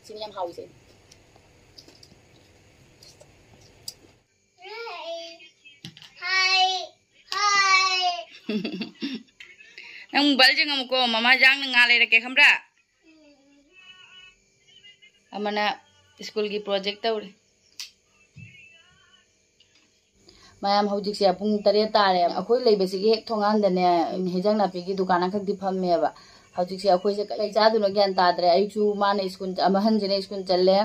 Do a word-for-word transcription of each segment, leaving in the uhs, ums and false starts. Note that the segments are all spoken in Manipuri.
ꯁꯤꯅꯤ ꯌꯥꯝ ꯍꯥꯎꯋꯤꯁꯦ꯫ ꯅꯪ ꯃꯣꯕꯥꯏꯜ ꯌꯦꯡꯉꯝꯃꯨꯀꯣ, ꯃꯃꯥ ꯌꯥꯡꯅ ꯉꯥ ꯂꯩꯔꯛꯀꯦ ꯈꯪꯕ꯭ꯔꯥ? ꯑꯃꯅ ꯁ꯭ꯀꯨꯜꯒꯤ ꯄ꯭ꯔꯣꯖꯦꯛ ꯇꯧꯔꯤ꯫ ꯃꯌꯥꯝ, ꯍꯧꯖꯤꯛꯁꯦ ꯄꯨꯡ ꯇꯔꯦꯠ ꯇꯥꯔꯦ꯫ ꯑꯩꯈꯣꯏ ꯂꯩꯕꯁꯤꯒꯤ ꯍꯦꯛ ꯊꯣꯡꯒꯥꯟꯗꯅꯦ ꯍꯤꯟꯖꯥꯡ ꯅꯥꯄꯤꯒꯤ ꯗꯨꯀꯥꯟ ꯑꯃꯈꯛꯇꯤ ꯐꯝꯃꯦꯕ꯫ ꯍꯧꯖꯤꯛꯁꯦ ꯑꯩꯈꯣꯏꯁꯦ ꯀꯩ ꯆꯥꯗꯣꯏꯅꯣ ꯒ꯭ꯌꯥꯟ ꯇꯥꯗ꯭ꯔꯦ꯫ ꯑꯌꯨꯛꯁꯨ ꯃꯥꯅ ꯁ꯭ꯀꯨꯜ, ꯑꯍꯟꯁꯤꯅ ꯁ꯭ꯀꯨꯜ ꯆꯠꯂꯦ,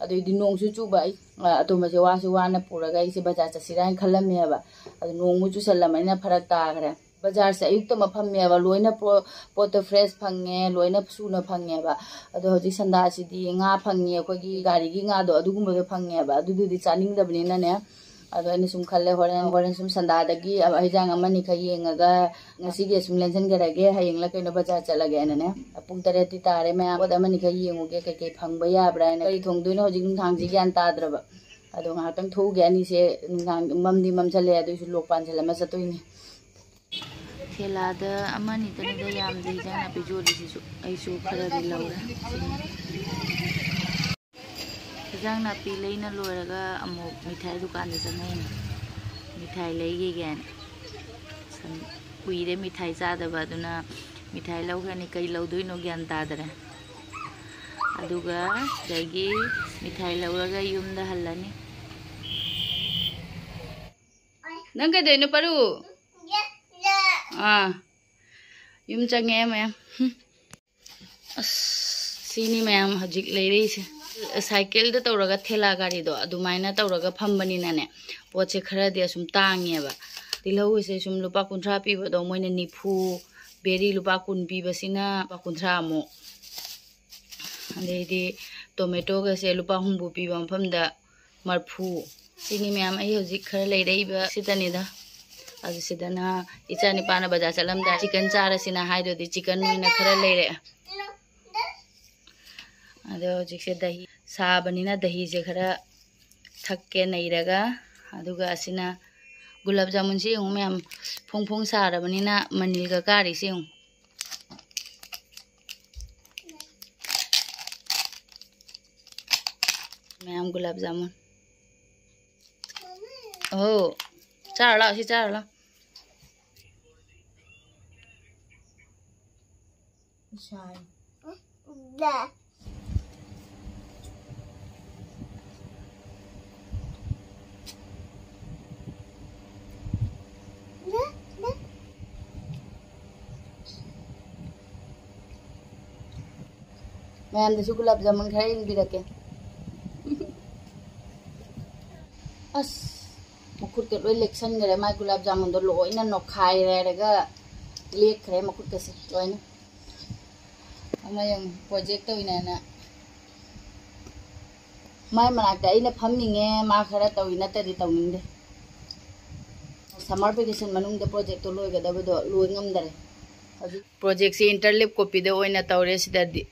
ꯑꯗꯨꯏꯗꯤ ꯅꯣꯡꯁꯨ ꯆꯨꯕ꯫ ꯑꯩ, ꯑ, ꯑꯇꯣꯝꯕꯁꯦ ꯋꯥꯁꯨ ꯋꯥꯅ ꯄꯨꯔꯒ ꯑꯩꯁꯦ ꯕꯖꯥꯔ ꯆꯠꯁꯤꯔꯥ ꯍꯥꯏꯅ ꯈꯜꯂꯝꯃꯦꯕ꯫ ꯑꯗꯨ ꯅꯣꯡꯃꯨꯛ ꯆꯨꯁꯜꯂꯝꯃꯅꯤꯅ ꯐꯔꯛ ꯇꯥꯈ꯭ꯔꯦ꯫ ꯕꯖꯥꯔꯁꯦ ꯑꯌꯨꯛꯇ ꯑꯃ ꯐꯝꯃꯦꯕ, ꯂꯣꯏꯅ ꯄꯣ-, ꯄꯣꯠꯇꯣ ꯐ꯭ꯔꯦꯁ ꯐꯪꯉꯦ, ꯂꯣꯏꯅ ꯁꯨꯅ ꯐꯪꯉꯦꯕ꯫ ꯑꯗꯣ ꯍꯧꯖꯤꯛ ꯁꯟꯗꯥꯁꯤꯗꯤ ꯉꯥ ꯐꯪꯉꯤ, ꯑꯩꯈꯣꯏꯒꯤ ꯒꯥꯔꯤꯒꯤ ꯉꯥꯗꯣ, ꯑꯗꯨꯒꯨꯝꯕꯗꯣ ꯐꯪꯉꯦꯕ꯫ ꯑꯗꯨꯗꯨꯗꯤ ꯆꯥꯅꯤꯡꯗꯕꯅꯤꯅꯅꯦ, ꯑꯗꯣ ꯑꯩꯅ ꯁꯨꯝ ꯈꯜꯂꯦ, ꯍꯣꯔꯦꯟ, ꯍꯣꯔꯦꯟ ꯁꯨꯝ ꯁꯟꯗꯥꯗꯒꯤ ꯍꯤꯟꯖꯥꯡ ꯑꯃꯅꯤꯈꯛ ꯌꯦꯡꯉꯒ ꯉꯁꯤꯒꯤ ꯁꯨꯝ ꯂꯦꯟꯁꯤꯟꯈ꯭ꯔꯒꯦ, ꯍꯌꯦꯡꯂ ꯀꯩꯅꯣ ꯕꯖꯥꯔ ꯆꯠꯂꯒꯦꯅꯅꯦ꯫ ꯄꯨꯡ ꯇꯔꯦꯠꯇꯤ ꯇꯥꯔꯦ ꯃꯌꯥꯝ, ꯄꯣꯠ ꯑꯃꯅꯤꯈꯛ ꯌꯦꯡꯉꯨꯒꯦ ꯀꯩꯀꯩ ꯐꯪꯕ ꯌꯥꯕ꯭ꯔꯥ ꯍꯥꯏꯅ꯫ ꯀꯔꯤ ꯊꯣꯡꯗꯣꯏꯅꯣ ꯍꯧꯖꯤꯛ ꯅꯨꯡꯗꯥꯡꯁꯤ ꯒ꯭ꯌꯥꯟ ꯇꯥꯗ꯭ꯔꯕ꯫ ꯑꯗꯣ ꯉꯥꯏꯍꯥꯛꯇꯪ ꯊꯣꯛꯎꯒꯦ, ꯑꯅꯤꯁꯦ ꯅꯨꯡꯗꯥꯡ ꯃꯝꯗꯤ ꯃꯝꯁꯜꯂꯦ, ꯑꯗꯨꯏꯁꯨ ꯂꯣꯛ ꯄꯥꯟꯁꯤꯜꯂꯝꯃ ꯆꯠꯇꯣꯏꯅꯤ꯫ ꯊꯦꯂꯥꯗ ꯑꯃꯅꯤꯇꯅꯤꯗ ꯌꯥꯝꯗꯦ ꯍꯤꯟꯖꯥꯡ ꯅꯥꯄꯤ ꯌꯣꯜꯂꯤꯁꯤꯁꯨ꯫ ꯑꯩꯁꯨ ꯈꯔꯗꯤ ꯂꯧꯔꯦ꯫ ꯍꯤꯟꯖꯥꯡ ꯅꯥꯄꯤ ꯂꯩꯅ ꯂꯣꯏꯔꯒ ꯑꯃꯨꯛ ꯃꯤꯊꯥꯏ ꯗꯨꯀꯥꯟꯗ ꯆꯪꯉꯛꯏꯅꯦ, ꯃꯤꯊꯥꯏ ꯂꯩꯒꯦꯒꯥꯏꯅ꯫ ꯁꯟ-, ꯀꯨꯏꯔꯦ ꯃꯤꯊꯥꯏ ꯆꯥꯗꯕ, ꯑꯗꯨꯅ ꯃꯤꯊꯥꯏ ꯂꯧꯈ꯭ꯔꯅꯤ꯫ ꯀꯩ ꯂꯧꯗꯣꯏꯅꯣ ꯒ꯭ꯌꯥꯟ ꯇꯥꯗꯔꯦ꯫ ꯑꯗꯨꯒ ꯁꯤꯗꯒꯤ ꯃꯤꯊꯥꯏ ꯂꯧꯔꯒ ꯌꯨꯝꯗ ꯍꯜꯂꯅꯤ꯫ ꯅꯪ ꯀꯩꯗꯧꯔꯤꯅꯣ, ꯄꯔꯨ? ꯑꯥ, ꯌꯨꯝ ꯆꯪꯉꯦ ꯃꯌꯥꯝ꯫ ꯑꯁ, ꯁꯤꯅꯤ ꯃꯌꯥꯝ ꯍꯧꯖꯤꯛ ꯂꯩꯔꯛꯏꯁꯦ꯫ ꯁꯥꯏꯀꯜꯗ ꯇꯧꯔꯒ ꯊꯦꯂꯥ ꯒꯥꯔꯤꯗꯣ ꯑꯗꯨꯃꯥꯏꯅ ꯇꯧꯔꯒ ꯐꯝꯕꯅꯤꯅꯅꯦ, ꯄꯣꯠꯁꯦ ꯈꯔꯗꯤ ꯑꯁꯨꯝ ꯇꯥꯡꯉꯦꯕ꯫ ꯇꯤꯜꯍꯧꯒꯁꯦ ꯁꯨꯝ ꯂꯨꯄꯥ ꯀꯨꯟꯊ꯭ꯔꯥ ꯄꯤꯕꯗꯣ ꯃꯣꯏꯅ ꯅꯤꯐꯨ, ꯕꯦꯔꯤ ꯂꯨꯄꯥ ꯀꯨꯟ ꯄꯤꯕꯁꯤꯅ ꯂꯨꯄꯥ ꯀꯨꯟꯊ꯭ꯔꯥ ꯑꯃꯨꯛ꯫ ꯑꯗꯩꯗꯤ ꯇꯣꯃꯦꯇꯣꯒꯁꯦ ꯂꯨꯄꯥ ꯍꯨꯝꯐꯨ ꯄꯤꯕ ꯃꯐꯝꯗ ꯃꯔꯐꯨ꯫ ꯁꯤꯅꯤ ꯃꯌꯥꯝ ꯑꯩ ꯍꯧꯖꯤꯛ ꯈꯔ ꯂꯩꯔꯛꯏꯕ ꯁꯤꯗꯅꯤꯗ꯫ ꯑꯗꯨ ꯁꯤꯗꯅ ꯏꯆꯥ ꯅꯤꯄꯥꯅ ꯕꯖꯥꯔ ꯆꯠꯂꯝꯗꯥꯏ ꯆꯤꯀꯟ ꯆꯥꯔꯁꯤꯅ ꯍꯥꯏꯗꯨꯗꯤ ꯆꯤꯀꯟ ꯑꯣꯏꯅ ꯈꯔ ꯂꯩꯔꯛꯑꯦ꯫ ꯑꯗꯣ ꯍꯧꯖꯤꯛꯁꯦ ꯗꯍꯤ ꯁꯥꯕꯅꯤꯅ ꯗꯍꯤꯁꯦ ꯈꯔ ꯊꯛꯀꯦ ꯅꯩꯔꯒ, ꯑꯗꯨꯒ ꯑꯁꯤꯅ ꯒꯨꯂꯥꯞ ꯖꯥꯃꯨꯟꯁꯤ ꯌꯦꯡꯉꯨ ꯃꯌꯥꯝ, ꯐꯣꯡ ꯐꯣꯡ ꯁꯥꯔꯕꯅꯤꯅ ꯃꯅꯤꯜꯒ ꯀꯥꯔꯤꯁꯤ ꯌꯦꯡꯉꯨ꯫ ꯃꯌꯥꯝ ꯒꯨꯂꯥꯞ ꯖꯥꯃꯨꯟ꯫ ꯑꯣ, ꯆꯥꯔꯣ ꯂꯥꯛꯑꯣ, ꯁꯤ ꯆꯥꯔꯣ ꯂꯥꯛꯑꯣ꯫ ꯃꯌꯥꯝꯗꯁꯨ ꯒꯨꯂꯥꯞ ꯖꯥꯃꯨꯟ ꯈꯔ ꯏꯟꯕꯤꯔꯛꯀꯦ꯫ ꯑꯁ, ꯃꯈꯨꯠꯀ ꯂꯣꯏ ꯂꯦꯛꯁꯟꯈ꯭ꯔꯦ꯫ ꯃꯥꯏ ꯒꯨꯂꯥꯞ ꯖꯥꯃꯨꯟꯗꯣ ꯂꯣꯏꯅ ꯅꯣꯛꯈꯥꯏꯔꯦ ꯍꯥꯏꯔꯒ ꯂꯦꯛꯈ꯭ꯔꯦ ꯃꯈꯨꯠꯀꯁꯦ ꯂꯣꯏꯅ꯫ ꯑꯃ ꯌꯦꯡꯉꯨ, ꯄ꯭ꯔꯣꯖꯦꯛ ꯇꯧꯔꯤꯅꯦꯅ꯫ ꯃꯥꯏ ꯃꯅꯥꯛꯇ ꯑꯩꯅ ꯐꯝꯃꯤꯉꯦ, ꯃꯥ ꯈꯔ ꯇꯧꯏ, ꯅꯠꯇ꯭ꯔꯗꯤ ꯇꯧꯅꯤꯡꯗꯦ꯫ ꯁꯝꯃꯔ ꯚꯦꯀꯦꯁꯟ ꯃꯅꯨꯡꯗ ꯄ꯭ꯔꯣꯖꯦꯛꯇꯣ ꯂꯣꯏꯒꯗꯕꯗꯣ ꯂꯣꯏ ꯉꯝꯗꯔꯦ꯫ ꯍꯧꯖꯤꯛ ꯄ꯭ꯔꯣꯖꯦꯛꯁꯦ ꯏꯟꯇꯔꯂꯦꯞ ꯀꯣꯄꯤꯗ ꯑꯣꯏꯅ ꯇꯧꯔꯦ ꯁꯤꯗꯗꯤ꯫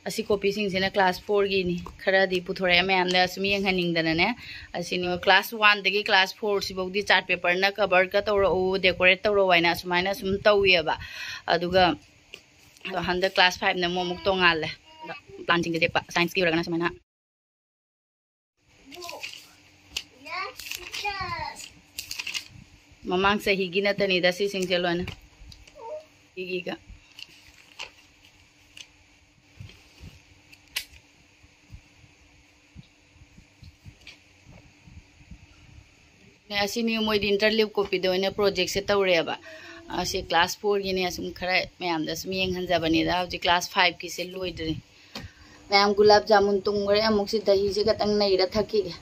ꯑꯁꯤ ꯀꯣꯄꯤꯁꯤꯡꯁꯤꯅ ꯀ꯭ꯂꯥꯁ ꯐꯣꯔꯒꯤꯅꯤ꯫ ꯈꯔꯗꯤ ꯄꯨꯊꯣꯔꯛꯑꯦ ꯃꯌꯥꯝꯗ ꯁꯨꯝ ꯌꯦꯡꯍꯟꯅꯤꯡꯗꯅꯅꯦ꯫ ꯑꯁꯤꯅꯤ ꯀ꯭ꯂꯥꯁ ꯋꯥꯟꯗꯒꯤ ꯀ꯭ꯂꯥꯁ ꯐꯣꯔꯁꯤꯐꯧꯗꯤ ꯆꯥꯔꯠ ꯄꯦꯄꯔꯅ ꯀꯕꯔꯒ ꯇꯧꯔꯛꯎ, ꯗꯦꯀꯣꯔꯦꯠ ꯇꯧꯔꯛꯎ ꯍꯥꯏꯅ ꯑꯁꯨꯃꯥꯏꯅ ꯁꯨꯝ ꯇꯧꯋꯦꯕ꯫ ꯑꯗꯨꯒ ꯑꯗꯣ ꯍꯟꯗꯛ ꯀ꯭ꯂꯥꯁ ꯐꯥꯏꯚꯅ ꯑꯃꯨꯛ ꯑꯃꯨꯛ ꯇꯣꯡꯉꯥꯜꯂꯦ꯫ ꯄ꯭ꯂꯥꯟꯁꯤꯡꯁꯦ ꯌꯦꯛꯄ, ꯁꯥꯏꯟꯁꯀꯤ ꯑꯣꯏꯔꯒꯅ ꯁꯨꯃꯥꯏꯅ꯫ ꯃꯃꯥꯡ ꯆꯍꯤꯒꯤ ꯅꯠꯇꯅꯤꯗ ꯁꯤꯁꯤꯡꯁꯦ ꯂꯣꯏꯅ꯫ ꯁꯤꯒꯤꯒ꯫ ꯅꯦ, ꯑꯁꯤꯅꯤ ꯃꯣꯏꯗꯤ ꯏꯟꯇꯔꯂꯤꯞ ꯀꯣꯄꯤꯗ ꯑꯣꯏꯅ ꯄ꯭ꯔꯣꯖꯦꯛꯁꯦ ꯇꯧꯔꯦꯕ꯫ ꯑꯁꯤ ꯀ꯭ꯂꯥꯁ ꯐꯣꯔꯒꯤꯅꯦ, ꯁꯨꯝ ꯈꯔ ꯃꯌꯥꯝꯗ ꯁꯨꯝ ꯌꯦꯡꯍꯟꯖꯕꯅꯤꯗ꯫ ꯍꯧꯖꯤꯛ ꯀ꯭ꯂꯥꯁ ꯐꯥꯏꯚꯀꯤꯁꯦ ꯂꯣꯏꯗ꯭ꯔꯤ꯫ ꯃꯌꯥꯝ ꯒꯨꯂꯥꯞ ꯖꯥꯃꯨꯟ ꯇꯨꯡꯈ꯭ꯔꯦ, ꯑꯃꯨꯛ ꯁꯤ ꯗꯍꯤꯁꯦ ꯈꯛꯇꯪ ꯅꯩꯔ ꯊꯛꯈꯤꯒꯦ꯫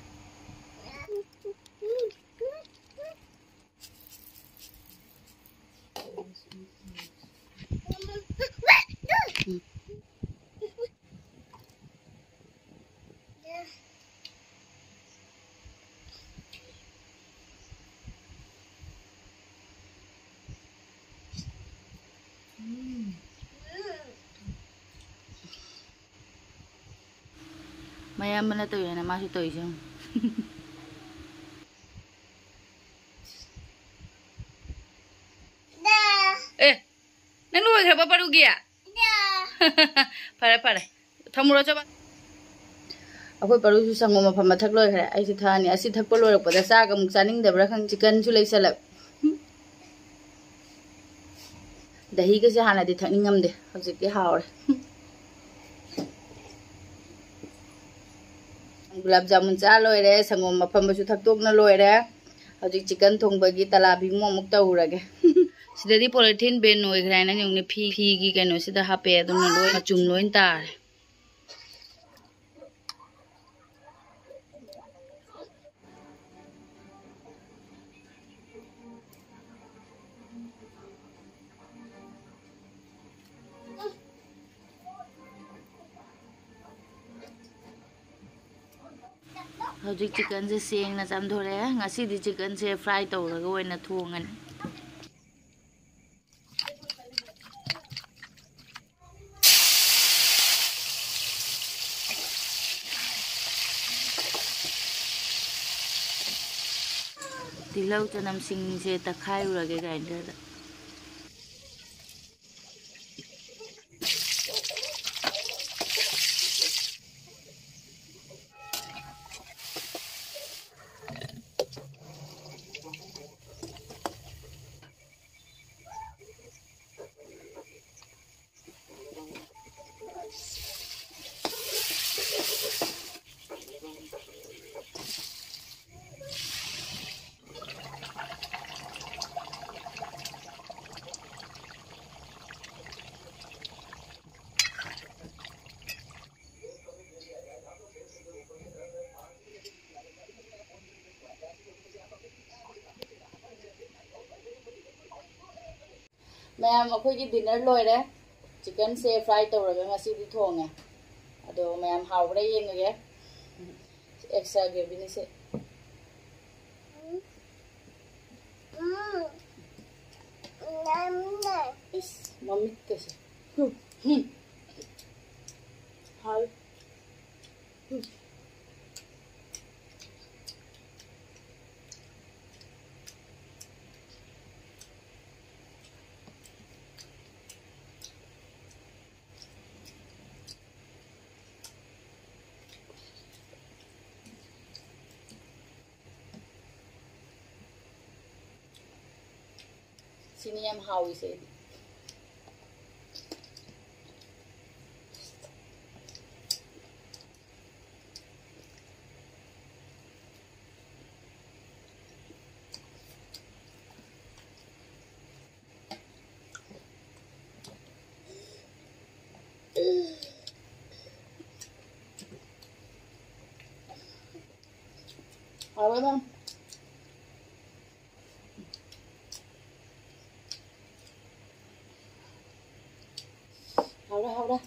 ꯃꯌꯥꯝꯕꯅ ꯇꯧꯋꯦꯅ ꯃꯥꯁꯨ ꯇꯧꯔꯤꯁꯦ ꯌꯦꯡꯉꯨ꯫ ꯑꯦ, ꯅꯪ ꯂꯣꯏꯈ꯭ꯔꯕ ꯄꯔꯨꯒꯤ? ꯐꯔꯦ, ꯐꯔꯦ꯫ ꯊꯝꯃꯨꯔꯣ ꯆꯣꯕ꯫ ꯑꯩꯈꯣꯏ ꯄꯔꯨꯁꯨ ꯁꯪꯒꯣꯝ ꯃꯐꯝ ꯃꯊꯛ ꯂꯣꯏꯈ꯭ꯔꯦ꯫ ꯑꯩꯁꯨ ꯊꯛꯑꯅꯤ꯫ ꯑꯁꯤ ꯊꯛꯄ ꯂꯣꯏꯔꯛꯄꯗ ꯆꯥꯛ ꯑꯃꯨꯛ ꯆꯥꯅꯤꯡꯗꯕ꯭ꯔꯥ ꯈꯪꯗꯦ꯫ ꯆꯤꯛꯀꯟꯁꯨ ꯂꯩꯁꯜꯂꯛ꯫ ꯗꯍꯤꯒꯁꯦ ꯍꯥꯟꯅꯗꯤ ꯊꯛꯅꯤꯡꯉꯝꯗꯦ, ꯍꯧꯖꯤꯛꯇꯤ ꯍꯥꯎꯔꯦ꯫ ꯒꯨꯂꯥꯞ ꯖꯥꯃꯨꯟ ꯆꯥ ꯂꯣꯏꯔꯦ, ꯁꯪꯒꯣꯝ ꯑꯐꯝꯕꯁꯨ ꯊꯛꯇꯣꯛꯅ ꯂꯣꯏꯔꯦ꯫ ꯍꯧꯖꯤꯛ ꯆꯤꯛꯀꯟ ꯊꯣꯡꯕꯒꯤ ꯇꯂꯥ ꯐꯤꯃꯨ ꯑꯃꯨꯛ ꯇꯧꯔꯒꯦ꯫ ꯁꯤꯗꯗꯤ ꯄꯣꯂꯤꯊꯤꯟ ꯕꯦꯟ ꯑꯣꯏꯈ꯭ꯔꯦ ꯍꯥꯏꯅ ꯌꯦꯡꯉꯨꯅꯦ, ꯐꯤ, ꯐꯤꯒꯤ ꯀꯩꯅꯣꯁꯤꯗ ꯍꯥꯞꯄꯦ, ꯑꯗꯨꯅ ꯂꯣꯏ ꯃꯆꯨꯝ ꯂꯣꯏ ꯇꯥꯔꯦ꯫ ꯍꯧꯖꯤꯛ ꯆꯤꯛꯀꯟꯁꯦ ꯁꯦꯡꯅ ꯆꯥꯝꯊꯣꯔꯛꯑꯦ꯫ ꯉꯁꯤꯗꯤ ꯆꯤꯛꯀꯟꯁꯦ ꯐ꯭ꯔꯥꯏ ꯇꯧꯔꯒ ꯑꯣꯏꯅ ꯊꯣꯡꯉꯅꯤ꯫ ꯇꯤꯜꯍꯧ ꯆꯅꯝꯁꯤꯡꯁꯦ ꯇꯛꯈꯥꯏꯔꯨꯔꯒꯦ ꯒ꯭ꯔꯥꯏꯟꯗꯔꯗ꯫ ꯃꯌꯥꯝ, ꯑꯩꯈꯣꯏꯒꯤ ꯗꯤꯟꯅꯔ ꯂꯣꯏꯔꯦ꯫ ꯆꯤꯛꯀꯟꯁꯦ ꯐ꯭ꯔꯥꯏ ꯇꯧꯔꯒ ꯉꯁꯤꯗꯤ ꯊꯣꯡꯉꯦ꯫ ꯑꯗꯣ ꯃꯌꯥꯝ ꯍꯥꯎꯕ꯭ꯔꯥ ꯌꯦꯡꯉꯒꯦ꯫ ꯑꯦꯛꯁꯇ꯭ꯔꯥ ꯒ꯭ꯔꯦꯚꯤꯅꯤꯁꯦ꯫ ꯏꯁ, ꯃꯃꯤꯠꯀꯁꯦ꯫ ꯍꯥꯎ꯫ ꯁꯤꯅꯤ ꯌꯥꯝ ꯍꯥꯎꯔꯤꯁꯦ ꯑꯩꯗꯤ꯫ ꯍꯥꯎꯋꯦꯕ꯫ ꯍꯥꯎꯔꯦ, ꯍꯥꯎꯔꯦ꯫